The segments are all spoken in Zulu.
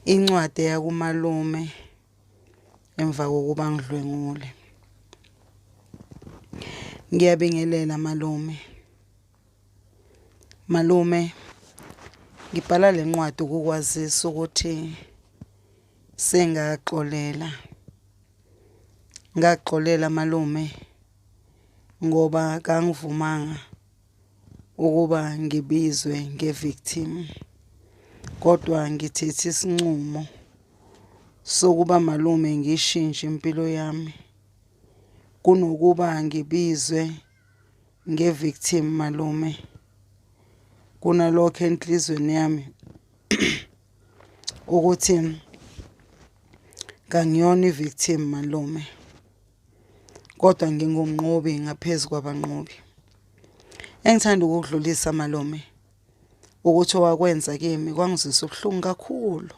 Incwadi eya kumalume emva kokuba ngidlwengule. Ngiyabingelela malume. Malume, ngibhala le ncwadi ukukwazisa ukuthi sengaxolela. Ngakuxolela malume ngoba kangivumanga ukuba ngibizwe nge-victim kodwa ngithethe isinqumo sokuba malume ngishintshe impilo yami kunokuba ngibizwe nge-victim malume. Kunalokho enhlizweni yami ukuthi kangiyona i-victim malume kodwa ngingumnqobi ngaphezu kwabanqobi. Engithanda ukukudlulisa malume ukuthi owakwenza kimi kwangizwisa ubuhlungu kakhulu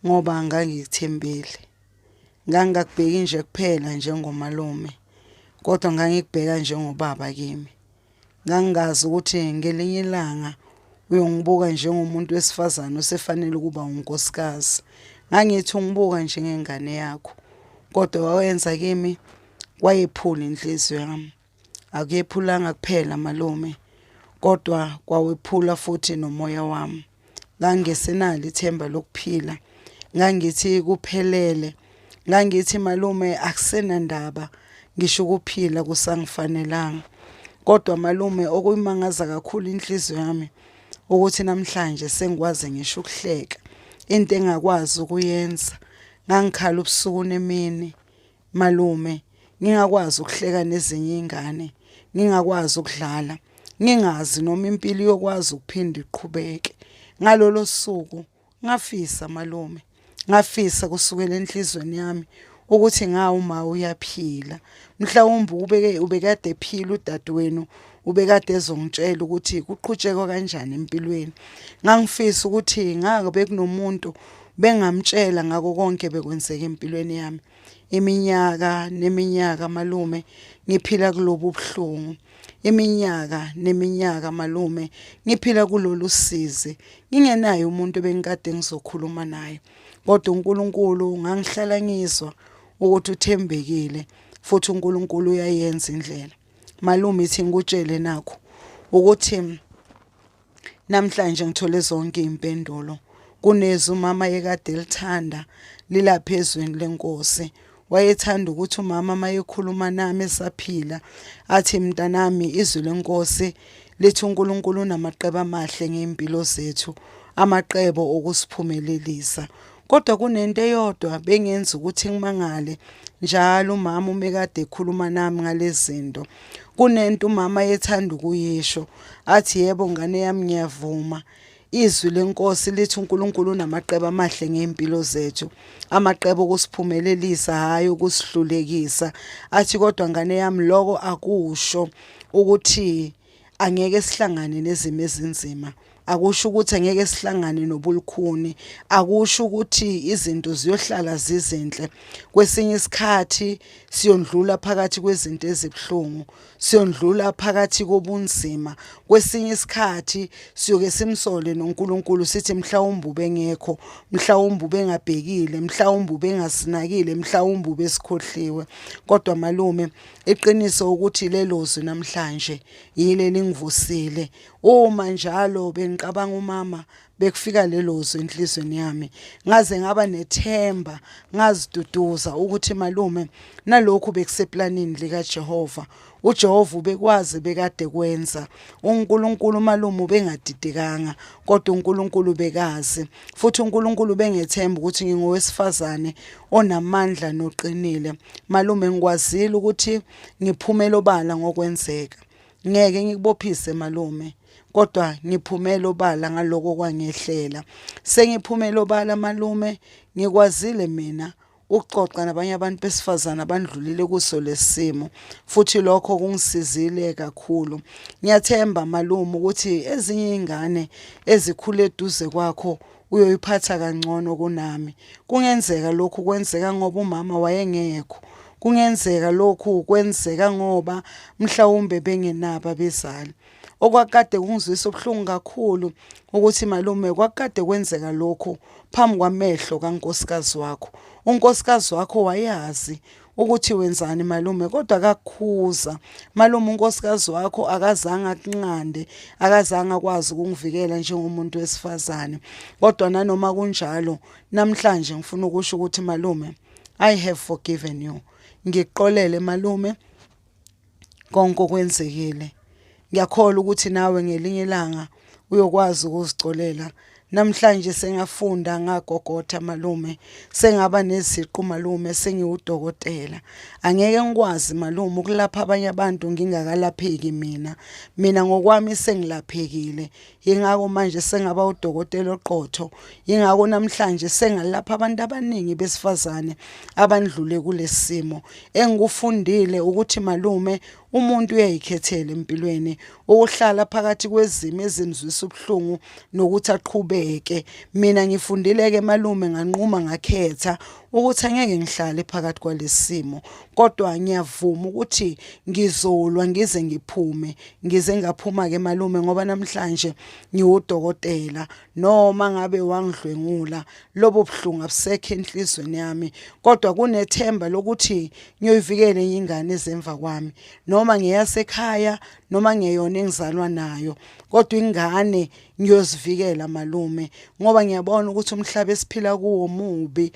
ngoba ngangikuthembile. Ngangingakubheki nje kuphela njengomalume kodwa ngangikubheka njengobaba kimi. Ngangingazi ukuthi ngelinye ilanga uyongibuka njengomuntu wesifazane osefanele ukuba unkosikazi. Ngangithi ungibuka njengengane yakho kodwa wawenza kimi kwayephula inhliziyo yami. Akuyephulanga kuphela malume kodwa kwawephula futhi nomoya wami. Ngangingesenalo ithemba lokuphila. Ngangithi kuphelele. Ngangithi malume akusenandaba ngisho ukuphila kusangifanelanga. Kodwa malume okuyimangaza kakhulu inhliziyo yami ukuthi namhlanje sengikwazi ngisho ukuhleka. Into engakwazi ukuyenza. Ngangikhala ubusuku nemini. Malume, ngingakwazi ukuhleka nezinye iy'ngane, ngingakwazi ukudlala, ngingazi noma impilo iyokwazi ukuphinde iqhubeke. Ngalolo suku ngafisa malume, ngafisa kusukela enhlizweni yami ukuthi nga uma uyaphila. Mhlawumbe ubeke ubekade ephila udadewenu ubekade ezongitshela ukuthi kuqhutshekwa kanjani empilweni. Ngangifisa ukuthi ngabe kunomuntu bengamtshela ngako konke bekwenzeka empilweni yami. Iminyaka neminyaka malume ngiphila kulobu buhlungu. Iminyaka neminyaka malume ngiphila kulolu sizi ngingenaye umuntu ebengikade ngizokhuluma naye. Kodwa uNkulunkulu ngangihlala ngizwa ukuthi uthembekile futhi uNkulunkulu uyayenza indlela. Malume ithi ngikutshele nakhu ukuthi Namhlanje ngithole zonke iy'mpendulo. Kunezwi umama ayekade elithanda lilapha ezweni lenkosi. Wayethanda ukuthi umama uma ekhuluma nami esaphila athi mntanami izwi lenkosi lithi uNkulunkulu unamaqebo amahle ngey'mpilo zethu, amaqebo okusiphumelelisa. Kodwa kunento eyodwa bengenza ukuthi ngimangale njalo umama uma ekade ekhuluma nami ngalezi zinto. Kunento umama ayethanda ukuyisho athi yebo ngane yami ngiyavuma. Izwi lenkosi lithi uNkulunkulu unamaqebo amahle ngey'mpilo zethu, amaqebo okusiphumelelisa hhayi ukusihlulekisa. Athi kodwa ngane yami loko akusho ukuthi angeke sihlangane nezimo ezinzima. Akusho ukuthi angeke sihlangane nobulukhuni, akusho ukuthi izinto ziyohlala zizinhle. Kwesinye isikhathi siyondlula phakathi kwezinto ezibuhlungu, siyondlula phakathi kobunzima. Kwesinye isikhathi siyoke simsole noNkulunkulu sithi mhlawumbe ubengekho, mhlawumbe ubengabhekile, mhlawumbe ubengasinakile, mhlawumbe ubesikhohliwe. Kodwa malume, iqiniso ukuthi lelo zwi namhlanje yile elingivusile. Uma njalo bengiqabanga umama bekufika lelo zwi enhlizweni yami ngaze ngaba nethemba ngaziduduza ukuthi malume nalokhu bekuseplanini likaJehova uJehova ubekwazi bekade kwenza uNkulunkulu malume ubengadidekanga kodwa uNkulunkulu bekazi futhi uNkulunkulu bengethemba ukuthi ngingowesifazane onamandla noqinile malume ngikwazile ukuthi ngiphumele obala ngokwenzeka Ngeke ngikubophise malume kodwa ngiphumele obala ngaloko okwangehlela. Sengiphumele obala malume ngikwazile mina ukuxoxa nabanye abantu besifazane abandlulile kuso lesimo futhi lokho kungisizile kakhulu. Ngiyathemba malume ukuthi ezinye izingane ezikhule eduze kwakho uyoyiphatha kangcono kunami. Kungenzeka lokhu kwenzeka ngoba umama wayengekho. Kungenzeka lokhu kwenzeka ngoba mhlawumbe bengenabo abezali. Okwakukade kungizwisa ubuhlungu kakhulu ukuthi malume kwakukade kwenzeka lokhu phambi kwamehlo kankosikazi wakho. Unkosikazi wakho wayazi ukuthi wenzani malume kodwa akakukhuza. Malume unkosikazi wakho akazange akunqande, akazange akwazi ukungivikela njengomuntu wesifazane. Kodwa nanoma kunjalo namhlanje ngifuna ukusho ukuthi malume I have forgiven you. Ngikuxolele malume konke okwenzekile. Ngiyakholwa ukuthi nawe ngelinye ilanga uyokwazi ukuzicolela. Namhlanje sengafunda ngagogotha malume, sengaba neziqu malume, sengiwudokotela. Angeke ngikwazi malume ukulapha abanye abantu ngingakalapheki mina. Mina ngokwami sengilaphekile. Yingakho manje sengaba udokotela oqotho. Yingakho namhlanje sengalapha abantu abaningi besifazane abandlule kulesimo. Engikufundile ukuthi malume umuntu uyayikhethela empilweni ukuhlala phakathi kwezimo ezimzwisa ubuhlungu nokuthi aqhubeke. Mina ngifundile-ke malume nganquma ngakhetha ukuthi angeke ngihlale phakathi kwalesi simo kodwa ngiyavuma ukuthi ngizolwa ngize ngiphume. Ngize ngaphuma-ke malume ngoba namhlanje ngiwudokotela noma ngabe wangidlwengula lobo buhlungu abusekho enhlizweni yami kodwa kunethemba lokuthi ngiyoyivikela enye ingane ezemva kwami noma ngeyasekhaya noma ngeyona engizalwa nayo kodwa ingane ngiyozivikela malume ngoba ngiyabona ukuthi umhlaba esiphila kuwo mubi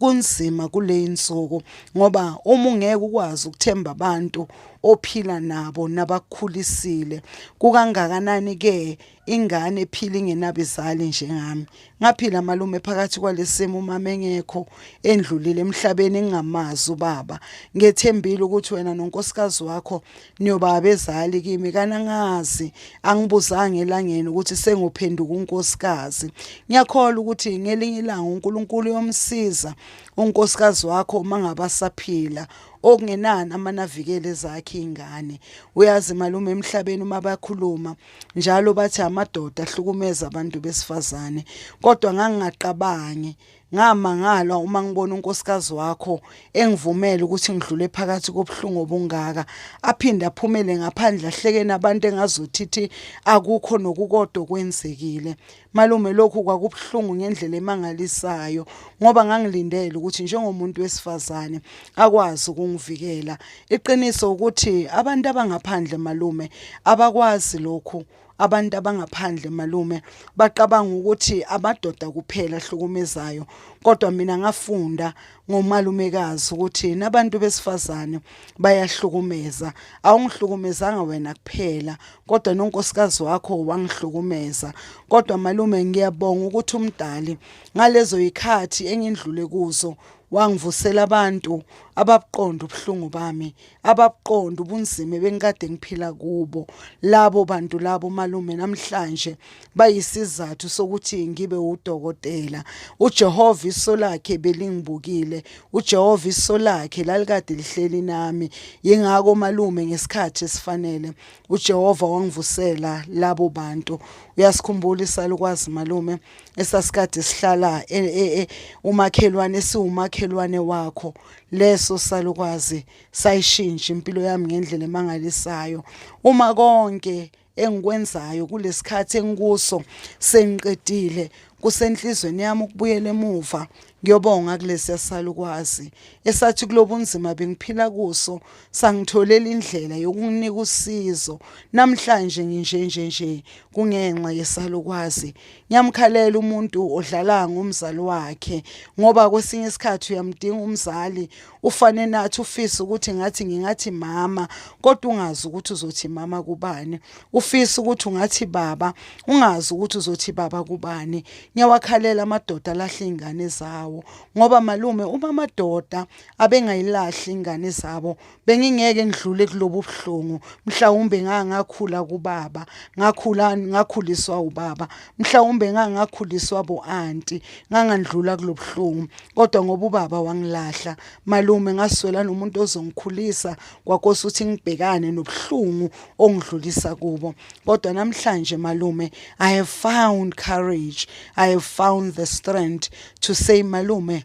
kunzima kule insuku ngoba uma ungeke ukwazi ukuthemba abantu ophila nabo nabakukhulisile kukangakanani ke ingane ephila ingenabizali njengami Ngaphila malume phakathi kwalesimo umama engekho endlulile emhlabeni engingamazi ubaba. Ngethembile ukuthi wena nonkosikazi wakho niyoba abezali kimi kanangazi angibuzanga elangeni ukuthi sengophenduka unkosikazi. Ngiyakholwa ukuthi ngelinye ilanga uNkulunkulu uyomsiza unkosikazi wakho uma ngabe asaphila okungenani amane avikele ezakhe iy'ngane. Uyazi malume emhlabeni uma bakhuluma Njalo bathi amadoda ahlukumeza abantu besifazane kodwa ngangingacabangi ngamangala uma ngibona unkosikazi wakho engivumela ukuthi ngidlule phakathi kobuhlungu obungaka aphinde aphumele ngaphandle ahleke nabantu engazothithi akukho nokukodwa okwenzekile. Malume lokhu kwakubuhlungu ngendlela emangalisayo ngoba ngangilindele ukuthi njengomuntu wesifazane akwazi ukungivikela. Iqiniso ukuthi abantu abangaphandle malume abakwazi lokhu. Abantu abangaphandle malume bacabanga ukuthi amadoda kuphela ahlukumezayo kodwa mina ngafunda ngomalumekazi ukuthi nabantu besifazane bayahlukumeza. Awungihlukumezanga wena kuphela kodwa nonkosikazi wakho wangihlukumeza. Kodwa malume ngiyabonga ukuthi umdali ngalezo yikhathi engindlule kuzo wangivusela abantu ababuqonda ubuhlungu bami, ababuqonda ubunzima ebengikade ngiphila kubo. Labo bantu labo malume namhlanje bayisizathu sokuthi ngibe udokotela. UJehova iso lakhe belingibukile, uJehova iso lakhe lalikade lihleli nami. Yingakho malume ngesikhathi esifanele uJehova wangivusela labo bantu. Uyasikhumbula isalukwazi malume esasikade sihlala e, e, e, umakhelwane esiwumakhelwane wakho leso salukwazi sayishintsha impilo yami ngendlela emangalisayo. Uma konke engikwenzayo kulesikhathi engikuso sengiqedile kusenhlizweni yami ukubuyela emuva ngiyobonga kulesiya salukwazi esathi kulobunzima bengiphila kuso sangitholela indlela yokunginika usizo namhlanje nginje nje nje kungenxa yesalukwazi ngiyamkhalela umuntu odlala ngomzali wakhe ngoba kwesinye isikhathi uyamdinga umzali ufane nathi ufisa ukuthi ngathi ngingathi mama kodwa ungazi ukuthi uzothi mama kubani ufisa ukuthi ungathi baba ungazi ukuthi uzothi baba kubani ngiyawakhalela amadoda alahla iy'ngane zawo ngoba malume uma amadoda abengayilahli ingane zabo bengingeke ngidlule kulobu buhlungu mhlawumbe ngangakhula kubaba ngakhula ngakhuliswa ubaba mhlawumbe ngangakhuliswa bo-anti ngangandlula kulobuhlungu kodwa ngoba ubaba wangilahla malume ngaswela nomuntu ozongikhulisa kwakosa ukuthi ngibhekane nobuhlungu ongidlulisa kubo kodwa namhlanje malume I have found courage I have found the strength to say malume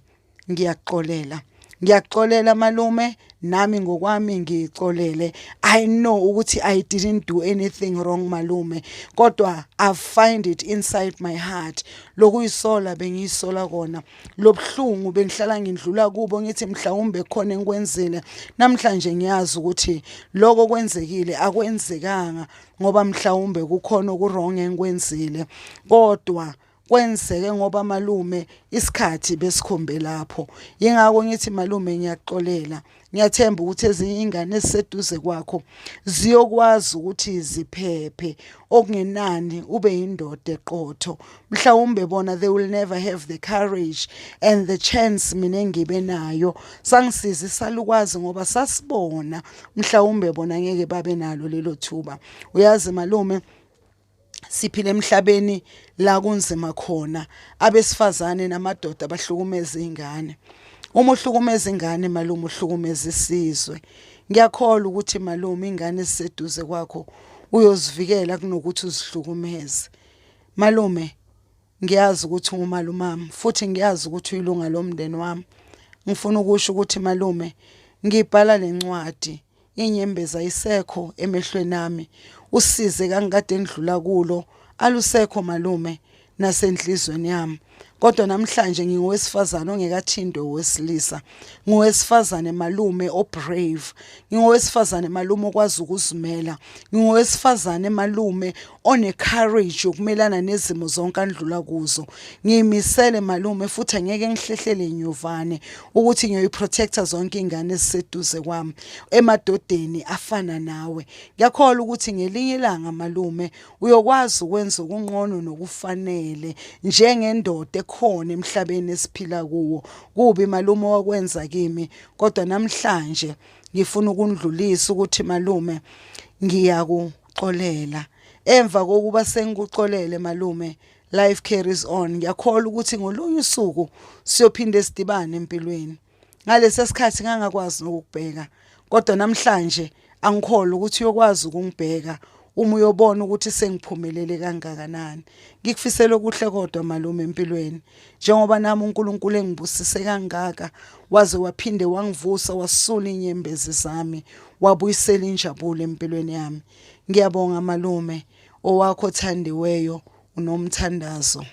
ngiyakuxolela ngiyakuxolela malume. Nami ngokwami ngiyixolele. I know ukuthi I didn't do anything wrong malume, kodwa I find it inside my heart lokuyisola bengiyisola kona lobuhlungu bengihlala ngindlula kubo ngithi mhlawumbe khona engikwenzile. Namhlanje ngiyazi ukuthi lokho kwenzekile akwenzekanga ngoba mhlawumbe kukhona oku-wrong engikwenzile, kodwa kwenzeke ngoba malume isikhathi besikhombe lapho. Yingakho ngithi malume ngiyakuxolela. Ngiyathemba ukuthi ezinye iy'ngane eziseduze kwakho ziyokwazi ukuthi ziphephe, okungenani ube yindoda eqotho. Mhlawumbe bona they will never have the courage and the chance mina engibe nayo. Sangisiza isalukwazi ngoba sasibona, mhlawumbe bona ngeke babe nalo lelo thuba. Uyazi malume, siphila emhlabeni la kunzima khona, abesifazane namadoda bahlukumeza izingane. Uma uhlukumeza ingane malume uhlukumeza isizwe. Ngiyakholwa ukuthi malume ingane eziseduze kwakho uyozivikela kunokuthi uzihlukumeze. Malume, ngiyazi ukuthi ungumalumami futhi ngiyazi ukuthi uyilunga lomndeni wami. Ngifuna ukusho ukuthi malume, ngibhala le ncwadi inyembezi ayisekho emehlweni ami. Usize kangikade ngidlula kulo alusekho malume nasenhlizweni yami. Kodwa namhlanje ngingowesifazane ongekathintwe owesilisa. Ngowesifazane malume o-brave. Ngingowesifazane malume okwazi ukuzimela. Ngingowesifazane malume one-courage yokumelana nezimo zonke andlula kuzo. Ngiyimisele malume futhi angeke ngihlehlele nyovane ukuthi ngiyoyiprotecta zonke iy'ngane eziseduze kwami emadodeni afana nawe. Ngiyakholwa ukuthi ngelinye ilanga malume uyokwazi ukwenza okunqono nokufanele njengendoda ekhona emhlabeni esiphila kuwo. Kubi malume owakwenza kimi, kodwa namhlanje ngifuna ukundlulisa ukuthi malume ngiyakuxolela. Emva kokuba sengikuxolele malume, life carries on. Ngiyakholwa ukuthi ngolunye usuku siyophinde sidibane empilweni. Ngalesi sikhathi ngangakwazi nokukubheka, kodwa namhlanje angikholwa ukuthi uyokwazi ukungibheka uma uyobona ukuthi sengiphumelele kangakanani. Ngikufisela okuhle kodwa malume empilweni, njengoba nami uNkulunkulu engibusise kangaka, waze waphinde wangivusa wasula inyembezi zami, wabuyisela injabulo empilweni yami. Ngiyabonga malume, owakho othandiweyo uNomthandazo.